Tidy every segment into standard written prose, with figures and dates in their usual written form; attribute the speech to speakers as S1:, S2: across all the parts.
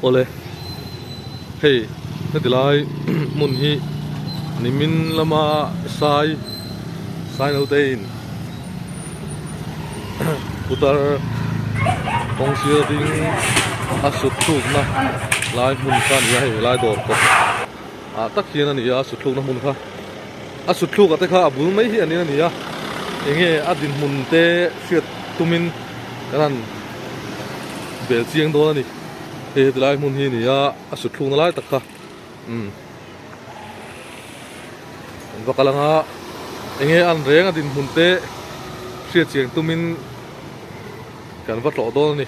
S1: Awle hei heti lai hmun hi nimin lama sai sai naute in putar kawng sir ding a sut thlukna lai hmun kha a ni a hei helai dawr kawt ah tak hian a ni a a sut thlukna hmun kha a sut thluk ah te kha a bul mai hi a ni a ni a enge a dinhmun te hriat tumin kan han bel chiang dawn a ni hei heti lai hmun hi a ni a a sut thlukna lai tak kha umm an va kal anga enge an reng a dinhmun te hriat chiang tumin kan va tlawh dawn a ni.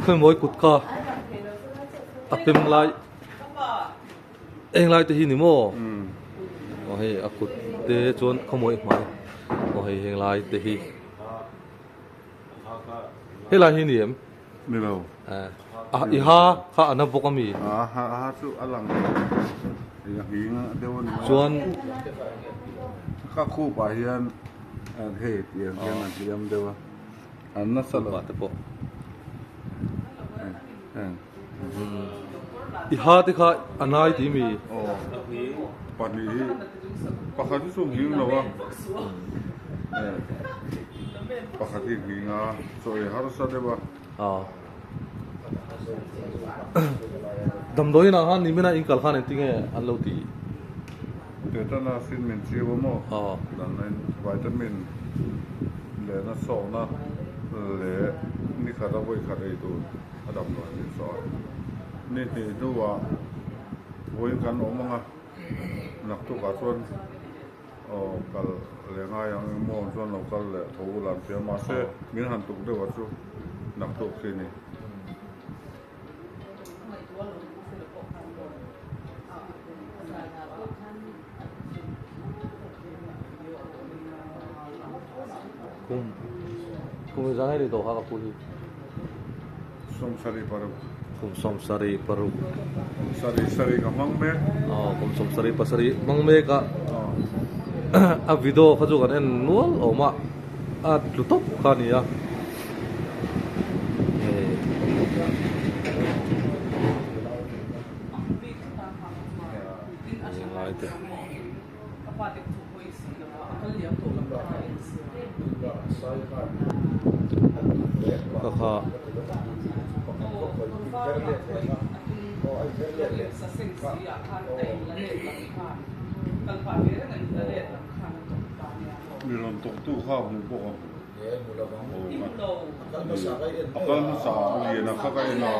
S1: Khawimawi kut kha a pem lai eng lai te hi ni maw aw hei a kut te chuan khawmawi hmai aw hei heng lai te hi helai hi ni em
S2: ni lo
S1: a i ha kha a na bawk a mi
S2: a ha a ha chu a lang a hing deuh a ni mai
S1: chuan
S2: ka khup ah hian hei tiang hian a hliam deuh a an nasa lo
S1: te pawh i ha te kha a nai tih mi
S2: aw pahnih hi pakhat hi chu nghing lo a pakhat hi nghing a chaw ei harsa deuh a
S1: aw damdawiin ah khan nimina in kal khan engtinge an lo ti
S2: Tetanus in min chiu a maw
S1: aw
S2: dan in vitamin leh na sawkna leh ni khat a vawi khat ei tur a damdawi min saw a ni hnih hnuah vawiin kan awm ang a naktukah chuan aw kal leh ngai ang emaw chuan lo kal leh tho ula an ti a mahse min han tuk deuh a chu naktuk khi a ni.
S1: Kum kum zan hei tawh kha ka pu hi.
S2: 76.
S1: Kum 76.
S2: Sarih sarih ka hmang mek.
S1: Aw kum 77 hmang mek a. A video kha chu kan en nual awm a a tlu tawp kha a ni a. Kha kha.
S2: Mi rawn tawktu kha hmuh bawk a. A kal hmasa a lian a kha ka en a.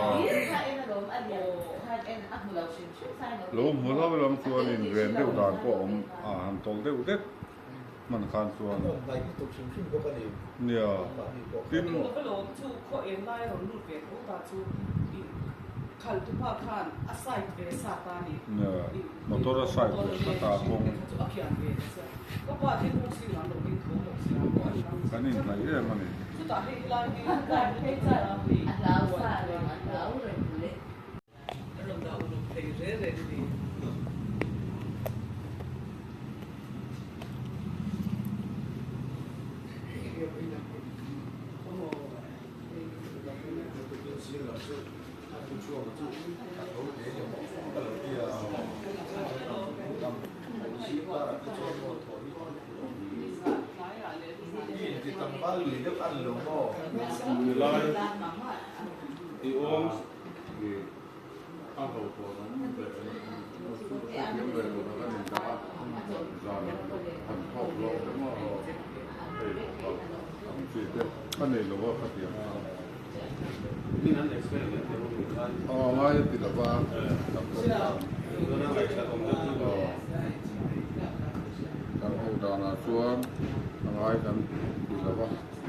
S2: Lo hmu hlauh lam chuanin ven deuh dan pawh a awm a, han tawlh deuh det hman khan chuan nia tin. Nia motor a side ve tlat a kawng kan inhnaih em a ni. A ho tawh ang leh hriathiam ve tur a kan indah a, zan han thawk lawk te maw hei kal ang chi te a nei lo a khatiang kha. Aw ngai a ti lo va kan kawm dan aw kan ho danah chuan a ngai kan ti lo va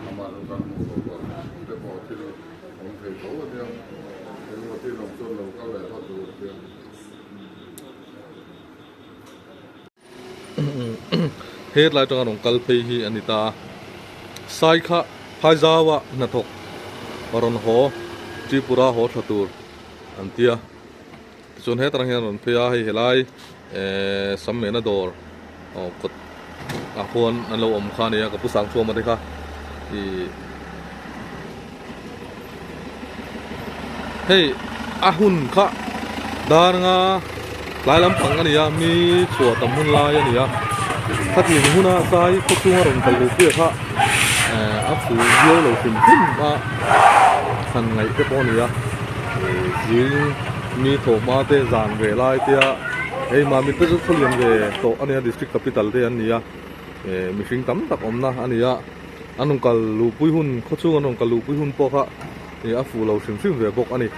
S2: amah chu kan hmuh loh tur te pawh thil awm thei tho a nia engemaw thil awm chuan lo kal leh phawt tur a tia.
S1: Hetlai atanga rawn kal phei hi a ni ta a, sai kha phaizaua hnathawk rawn haw Tripura haw tha tur an tia tichuan hetah hian rawn phei a hei helai ehh sam mehna dawr aw kawt ah khuan an lo awm kha a nia ka pu Sangchhuama te kha ih hei a hun kha dar nga tlai lampang a ni a mi chhuah tam hun lai a ni a khatling huna sai khaw chunga rawn kal luh pui kha eh a fu viau lo hrim hrim a han ngaih te pawh a ni a ih zing mi thawhhma te zan ve lai te a hei mami te chu khawlian ve tawh a nia district capital te an ni a eh mihring tam tak awmna a ni a. An rawn kal luhpui hun, khaw chhung an rawn kal luhpui hun pawh kha ih a fuh lo hrim hrim ve bawk a ni.